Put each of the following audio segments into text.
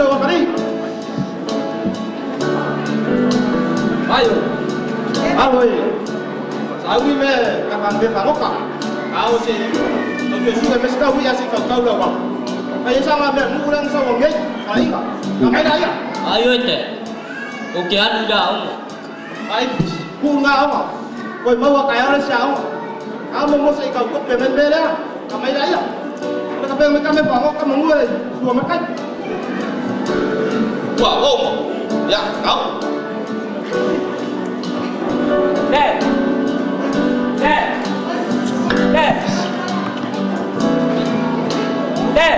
se wakari. Ayo. Alo e. Saui me ka whanbe whangoka. Ao se o te suka me ska hui ase kau kau la wa. Ai sa nga me mu lang sa wa ngai. Ai ka. Ka mai la ia. Ayo ete. O ke anu da ongo. Ai ku nga ongo. Koi maua kai ore sa ongo. Ao mo mo se kau ko pe me le. Ka mai la ia. Ka pe me ka me whangoka mo ngue sua me kai. Ua ongo. Ya, kau. Le. Le. Le. Le.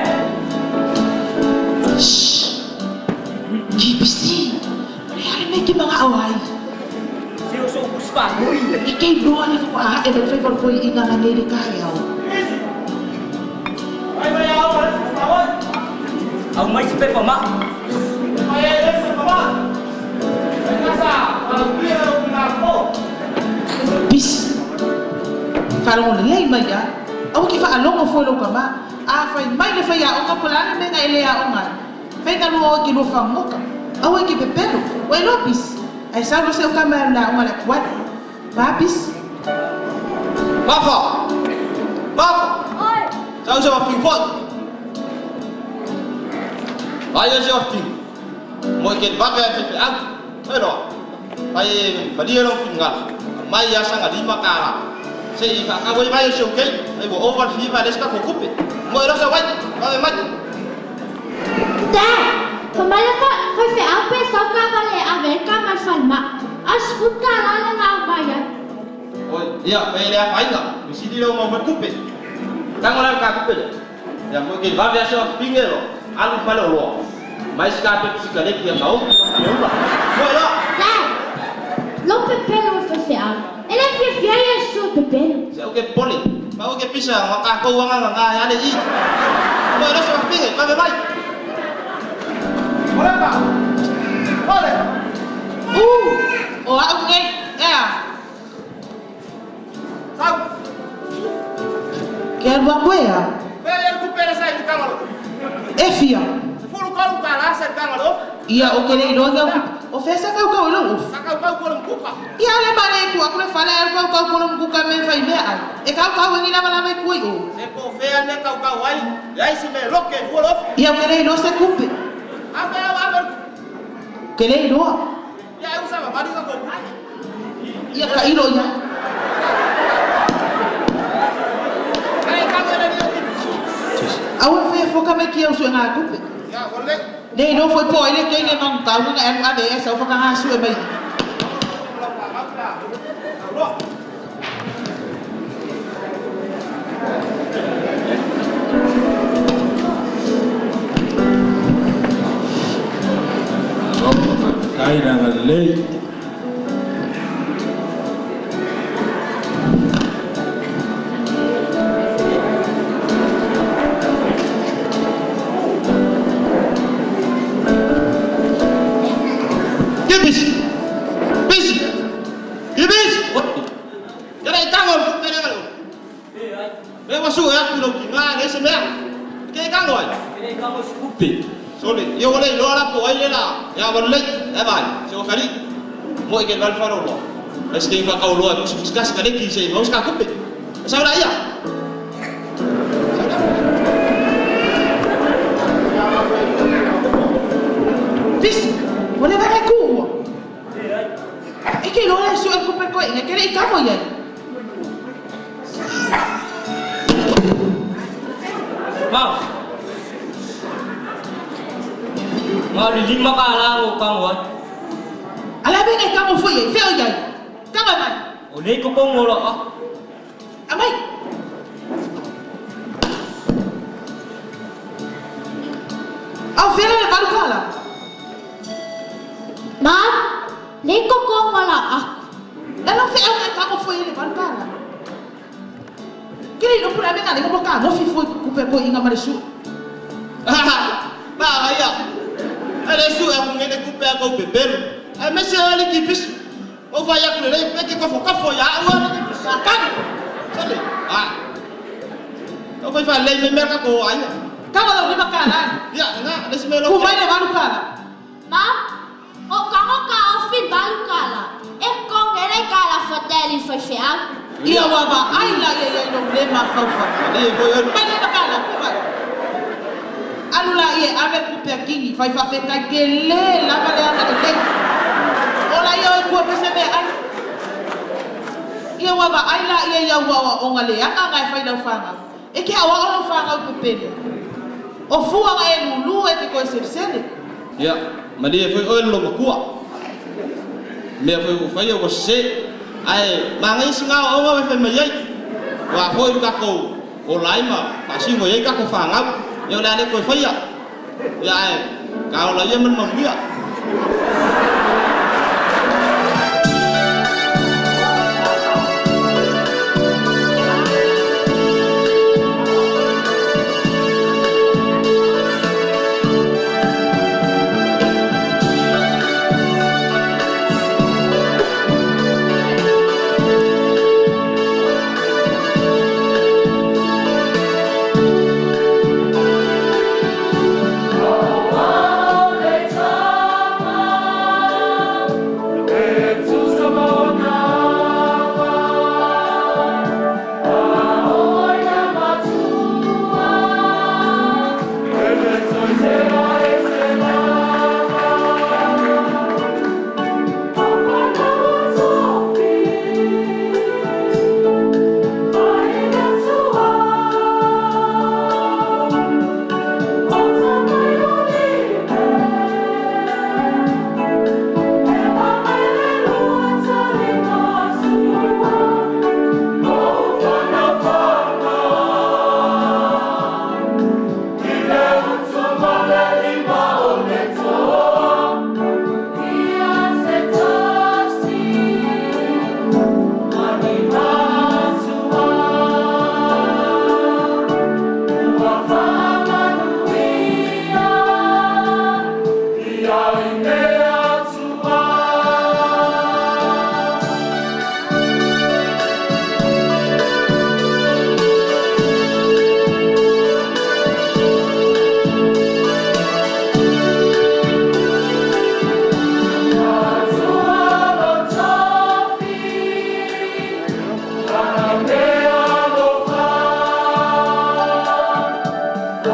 GBC, wala may ki mga away. Sino so kuspa? Ikay luha na ko ah, e fai for ko inga nga nili kayaw. Ai mai ao wa. Au mai se pepa ma. Ai ai se mama. Ai kasa, ala pia o nga ko. Bis. Falong lei mai ya. Au ki fa alongo fo lo kama. A fai mai le fai ya onga pula le menga ele ya onga. Fai ka lo ki lo fa moka. Au ki pepelo. Wa lo bis. Ai sa lo se kama na onga le kwat. Ba bis. Mafa. Mafa. Oi. Sau se wa ping pot. Ai se wa ping. Mo ke va ve fe au. Ai ro. Ai ba di lo ping ga. Mai ya sanga lima kala. Se i fa ka wai mai se okay. Ai bo over fi va les ka ko kupe. Mo ro sa wai. Va ve mai. Da! Fa mai fa fai fe au pe sa ka va le a ve ka mai fa ma. As fut ka la le nga mai ya. Oi, ia fe le fa inga. Mi si di lo mo kupe. Tang ora ka kupe. Ya mo ke va ve se wa ping lo. Alu fa lo lo. Mai ska pe psika le ki ka o. Mo ro. Da! Lo pepelo fa fe au. Ele fia fia ya su pepelo. Se o ke poli. Ma o ke pisa ma ka ko wanga nga ya le i. Mo ro se wa ping va ve mai. Ora ba. Ole. O au ngai. Ea. Sau. Ke alua koe a? Pe ya kupe le sa i kanga lo. E fia. Se fulu ka lu ka la sa kanga lo. Ia o ke le iloa ke o fesa kau kau ilo uf. Sa kau kau ko lo kuka. Ia le male ku aku le fala el kau kau kolo mkuka me fai mea ai. E kau kau ngi lama lama ku i o. Se po fe ane kau kau ai. Ya si me lo ke fu lo. Ia o ke le iloa se kupe. A fe a fe. Ke le iloa. Ya u sa ma mari ka ko. Ia ka ilo ia. Ai ka le ni ki. Au e fe foka me ki au su nga kupe. Ya ole. Le iloa foi po ile ke nge mang kau nga alu ave e sa foka nga su e mai. Kai na lei. Kibis. Bisi. Kibis. Ya le kanga lo kupe le lo. Me wa su ya ku lo ki nga le se me. Ke kanga ai. Ele ka mo skupe. Sole, yo wala lo la po ai le la. Ya wala e bai. Se o kali. Mo ke val fa lo. Es ke fa kau lo ku ska ska le ki se mo ska kupe. Sa la ia. Bis. Wala ba ku. E ke iloa le su e kupe koe inga ke le i kamo ia. Ma. Ma li lima ka la o ka mo. Ala be ngai kamo foi e feo ia. Kanga mai. O le ko kongo lo ah. Amai. Au fela le balu kala. Ma, le ko ko wala aku. La lo fe au ngai kamo foi le balu kala. Ke le pula me ngale ko ka no fi foi kupe ko inga mare su. Ba ya. Ele su e ku ngene kupe ko pepelu. Ai me se ale kibis. O fa ya ku le pe ke ko fo ka fo ya o ale kibis. Kan. Sole. Ah. O fa fa le me merka ko ai. Tago lau lima kala. Ia, na, le se mea Ku mai le valu kala. Ma, o kango ka o fi balu kala. E konge le kala foteli fai feau. Ia ua va ai la ia ia lo le ma fau fau. Le foi oe. Mai le kala ku mai. Alu la ia ave ku pe kingi fai fa fe kai ke le lava le anga le. Ola ia o ku pe se me ai. Ia ua va ai la ia ia ua o nga le anga ngai fai lau fanga. E ke awa o lau fanga u pepele. O fua nga e lulu e te koe selesele. Ia, malie foi oe le lomakua. Mea foi ua faia ua sesē. Ae magai isiga aoaoga e fai mai ai. Ua foi le tatou ola ai ma faasino ai tatou fanau. Ia o le a le toe faia. Ia ae taola ia ma le manuia.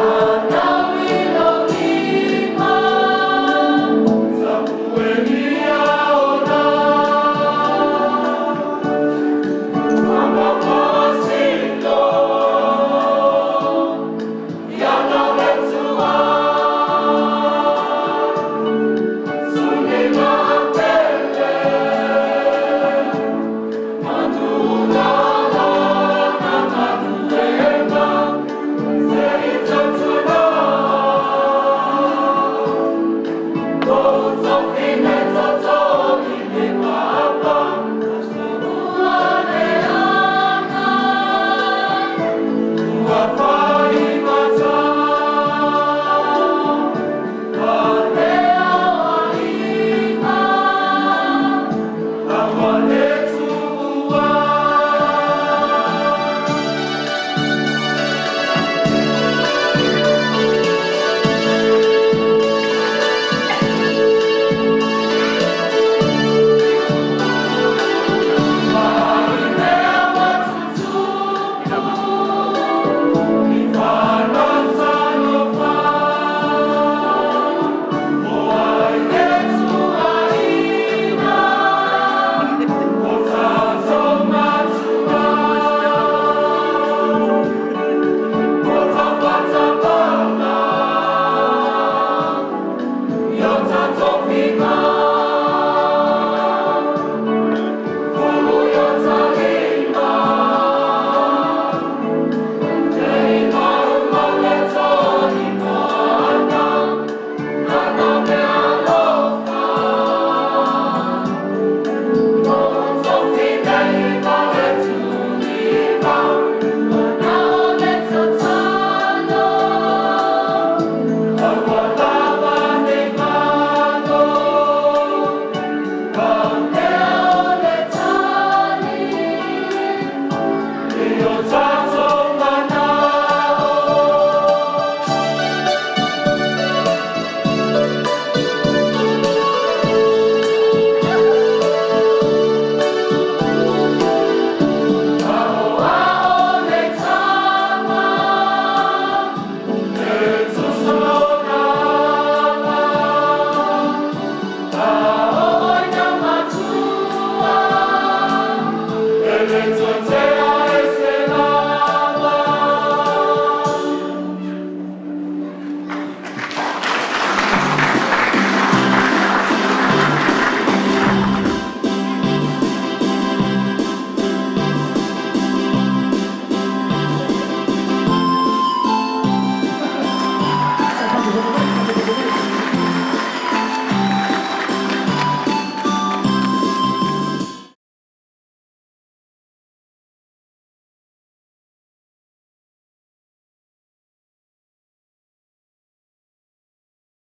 Amen.